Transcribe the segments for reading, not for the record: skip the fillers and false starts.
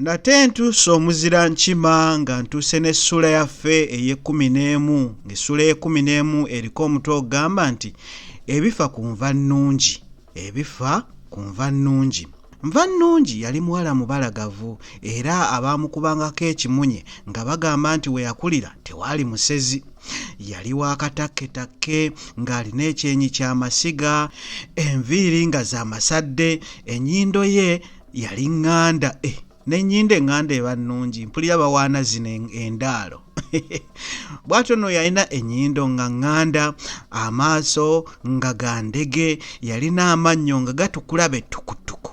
Nate ntuuse omuzira nkima nga ntuuse n'essuula yaffe ey'ekkumi n'emu ng'essuula y'ekkumi n'emu eriko omutwe ogugamba nti ebifa ku nva nnungi ebifa ku nva nnungi nva nnungi yali muwala mubalagavu era abaamukubangako ekimunye nga bagamba nti we yakulira tewaali musezi yali wa katakketakke ng'alina ekyenyi ky'amasiga enviiri nga za masadde ennyindo ye yali ŋŋanda eh, n'ennyindo eŋŋanda eba nnungi mpulira bawaana zino endaalo bw'atyo no yalina ennyindo nga ŋŋanda amaaso nga ga ndege yalina amannyo nga gatukula be ttukutuku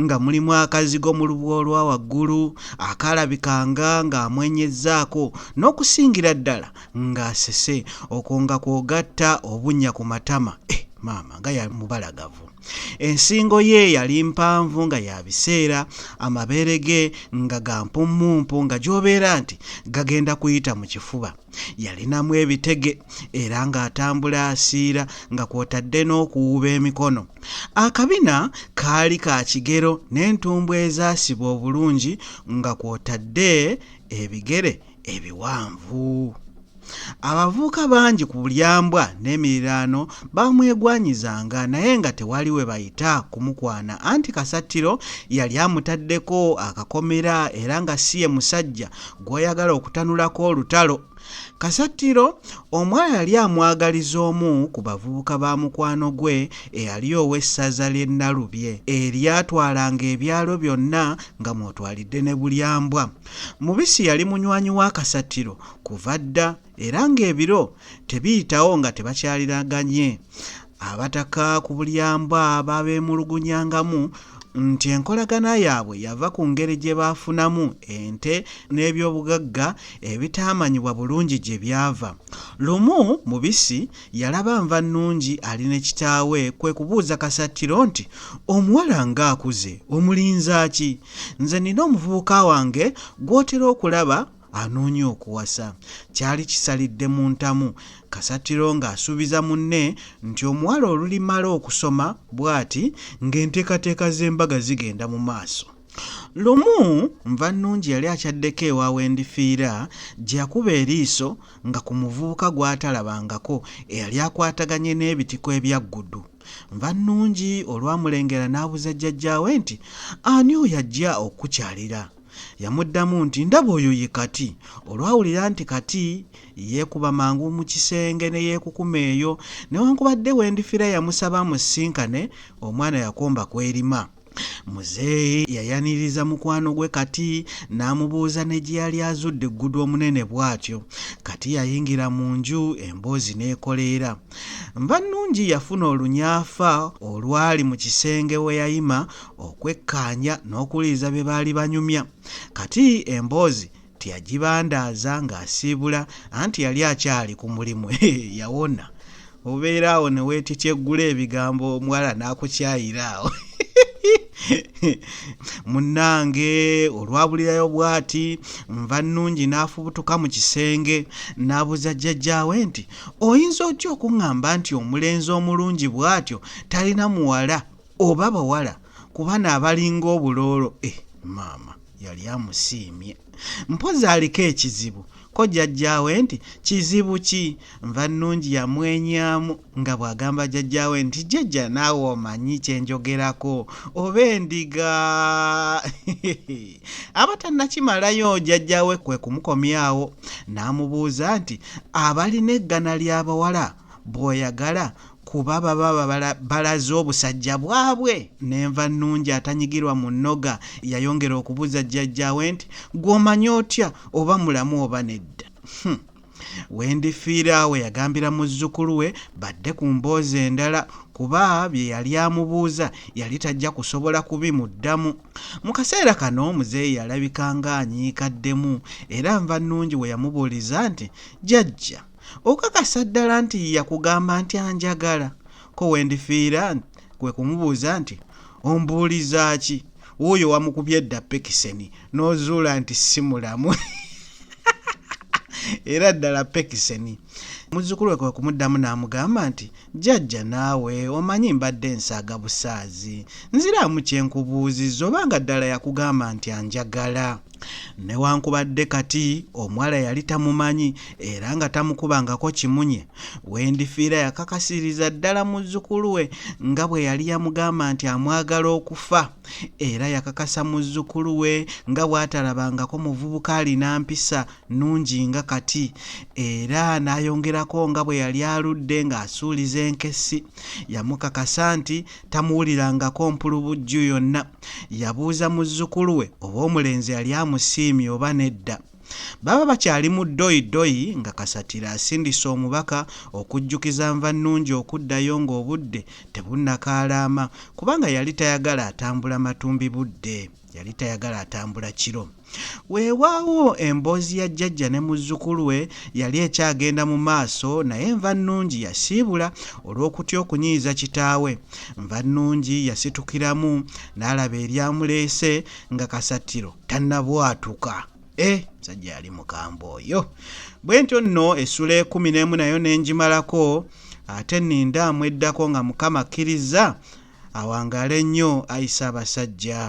nga mulimu akazigo mu lubwa olwa waggulu akalabikanga ng'amwenyezzaako n'okusingira ddala ng'asese okwo nga kw'ogatta obunnya ku matama eh, maama nga yamubalagavu Ensingo ye yali mpanvu nga ya biseera, amabeere ge nga ga mpummumpu nga gy'obeera nti gagenda kuyita mu kifuba. Yalinamu ebitege era ng'atambula asiira nga kw'otadde n'okuwuuba emikono. Akabina kaali ka kigero n'entumbwe ezaasibwa obulungi nga kw'otadde ebigere ebiwanvu. Abavubuka bangi ku Bulyambwa n'emiriraano baamwegwanyizanga naye nga tewali we bayita kumukwana anti Kasattiro yali amutaddeko akakomera era nga si ye musajja gw'oyagala okutanulako olutalo. Kasattiro omuwala yali amwagaliza omu ku bavubuka ba mukwano gwe eyali ow'essaza ly'e Nalubye eryatwalanga ebyalo byonna nga mw'otwalidde ne Bulyambwa. Mubisi yali munywanyi wa Kasattiro kuva dda era ng'ebiro tebiyitawo nga tebakyaliraganye. Abataka ku Bulyambwa baabeemulugunyangamu nti enkolagana yaabwe yava ku ngeri gye baafunamu ente n'ebyobugagga ebitaamanyibwa bulungi gye byava. Lumu Mubisi yalaba Nvannungi ali ne kitaawe kwe kubuuza Kasattiro nti, Omuwala ng'akuze omulinza ki? Nze nnina omuvubuka wange gw'otera okulaba anoonya okuwasa. Kyali kisalidde mu ntamu, Kasattiro ng'asuubiza munne nti omuwala olulimala okusoma bw'ati ng'enteekateeka z'embaga zigenda mu maaso. Lumu Nvannungi yali akyaddeko ewa Wendifiira gye yakuba eriiso nga ku muvubuka gw'atalabangako eyali akwataganye n'ebitiko ebya Ggudu. Nvannungi olwamulengera n'abuuza jjajjaawe nti, Ani oyo ajja okukukyalira? Yamuddamu nti, Ndaba oyo ye Kati. Olwawulira nti Kati, yeekuba mangu mu kisenge ne yeekukuma eyo. Newankubadde Wendifira yamusaba amusisinkane, omwana yakomba kwerima. Muzeeyi yayaniriza mukwano gwe Kati n'amubuuza ne gye yali azudde Ggudu omunene bw'atyo. Kati yayingira mu nju emboozi n'ekoleera. Nvannungi yafuna olunyaafa olwali mu kisenge we yayima okwekkaanya n'okuwuliriza bye baali banyumya. Kati emboozi teyagibandaaza ng'asiibula anti yali akyali ku mulimu. Yawona. Obeera awo ne weetetyeggula ebigambo omuwala n'akukyayira awo. Munnange olwabulirayo bw'ati, Nvannungi n'afubutuka mu kisenge n'abuuza jjajjaawe nti, Oyinza otya okuŋŋamba nti omulenzi omulungi bw'atyo talina muwala oba bawala ku bano abalinga obuloolo eh maama yali amusiimye mpozi aliko ekizibu ko jjajjaawe nti kizibu ki nvannungi yamwenyaamu nga bw'agamba jjajjaawe nti jjajja naawe omanyi kye njogerako oba endiga aba tannakimalayo jjajjaawe kwe kumukomyawo n'amubuuza nti abalina eggana ly'abawala bw'oyagala kuba baba balaze obusajja bwabwe. N'enva nnungi atanyigirwa mu nnoga yayongera okubuuza jjajjaawe nti, Ggwe omanyi otya oba mulamu oba nedda? Hum! Wendifiira we yagambira muzzukulu we badde ku mboozi endala kuba bye yali amubuuza yali tajja kusobola kubimuddamu. Mu kaseera kano muzeeyi yalabika ng'anyiikaddemu era Nvannungi we yamubuuliza nti, Jjajja! Okakasa ddala nti yakugamba nti anjagala? Ko Wendifiira kwe kumubuuza nti, Ombuuliza ki? Wuuyo wamukubye dda pekiseni n'ozuula nti si mulamu. Era ddala pekiseni. Muzzukulu we kwe kumuddamu n'amugamba nti, Jjajja naawe omanyi mbadde nsaaga busaazi. Nziraamu kye nkubuuzizza oba nga ddala yakugamba nti anjagala. Newankubadde kati omuwala yali tamumanyi era nga tamukubangako kimunye, Wendifiira yakakasiriza ddala muzzukulu we nga bwe yali yamugamba nti amwagala okufa. Era yakakasa muzzukulu we nga bw'atalabangako muvubuka alina mpisa nnungi nga kati era n'ayongerako nga bwe yali aludde ng'asuuliza enkessi. Yamukakasa nti tamuwulirangako mpulubujju yonna. Yabuuza muzzukulu we oba omulenzi yali amusiimye oba nedda. Baba bakyali mu ddoyi ddoyi nga Kasatira asindise omubaka okujjukiza Nvannungi okuddayo ng'obudde tebunnakaalaama kubanga yali tayagala atambula matumbi budde. Yali tayagala atambula kiro. Weewaawo emboozi ya jjajja ne muzzukulu we yali ekyagenda mu maaso naye Nvannungi yasiibula olw'okutya okunyiiza kitaawe. Nvannungi yasitukiramu n'alaba eryamuleese nga Kasattiro tannabwatuka. Eh, musajja yali mukambwe oyo. Bwe ntyo nno essula ekumi n'emu nayo ne ngimalako ate nnindaamu eddako nga Mukama akkirizza. Awangaale nnyo ayi Ssaabasajja.